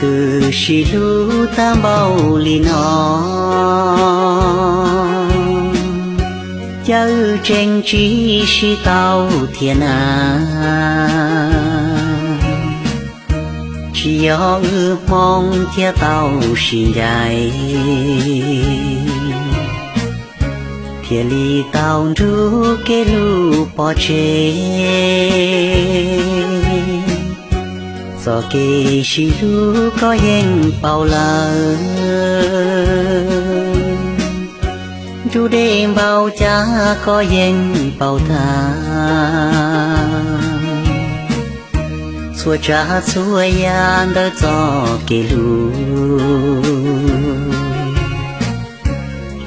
Wb sib hlub tag npaum li no, cas wb tseem tsis sib tau thiab na. Tsis yog wb Hmoob thiaj tau sib ncaim, thiaj li tau nrug kev hlub pov tseg. Txoj kev sib hlub koj yeej paub lawm, nruj deb npaum cas koj yeej paub tag. Txhua tsav txhua yam ntawm txoj kev hlub,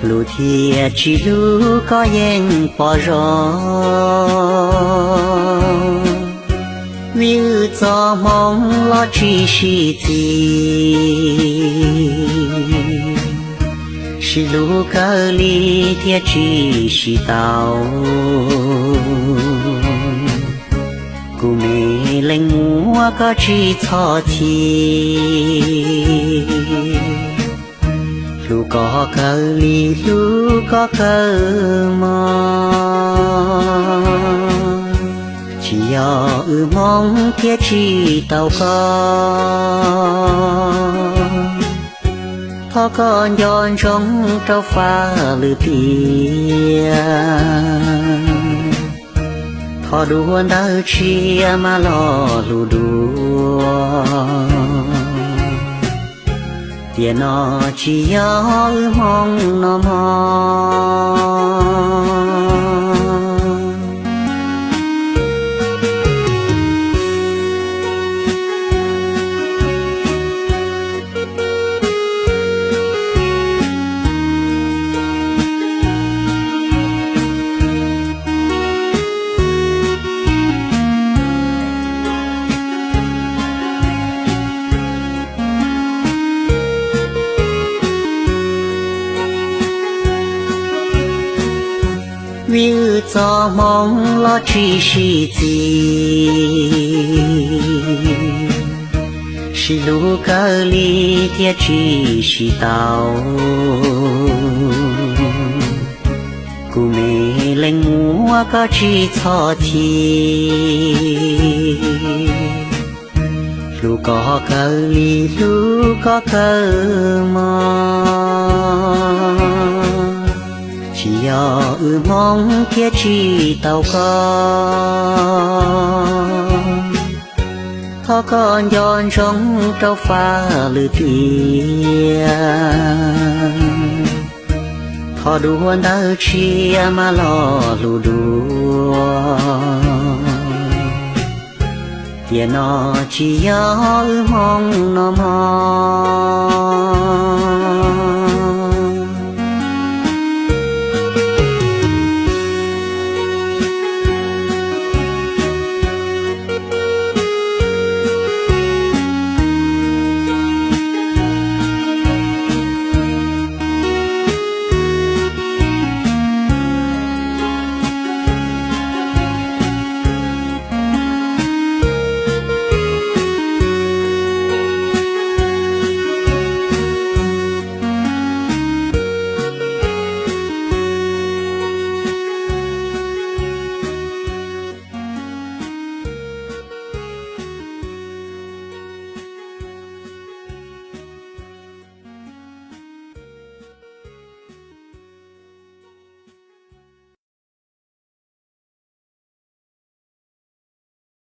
hlub thiab tsis hlub koj yeej pom zoo. Vim wb txoj hmoo los tsis sib txig, sib hlub kawg li thiaj tsis sib tau. Kuv me leej muam koj tsis txhob chim, hlub koj kawg li hlub koj kawg mog. Tsis yog wb Hmoob thiaj tsis tau koj, thov koj nco ntsoov rau faj lwm tiam. Thov dua ntawd tshiab mas los hlub dua. Tiam no tsis yog wb Hmoob no mog. Vim wb txoj hmoo los tsis sib txig, sib hlub kawg li thiaj tsis sib tau. Kuv me leej muam koj tsis txhob chim, hlub koj kawg li hlub koj kawg mog. Tsis yog wb Hmoob thiaj tsis tau koj, thov koj nco ntsoov rau faj lwm tiam. Thov dua ntawd tshiab mas los hlub dua. Tiam no tsis yog wb Hmoob no mog.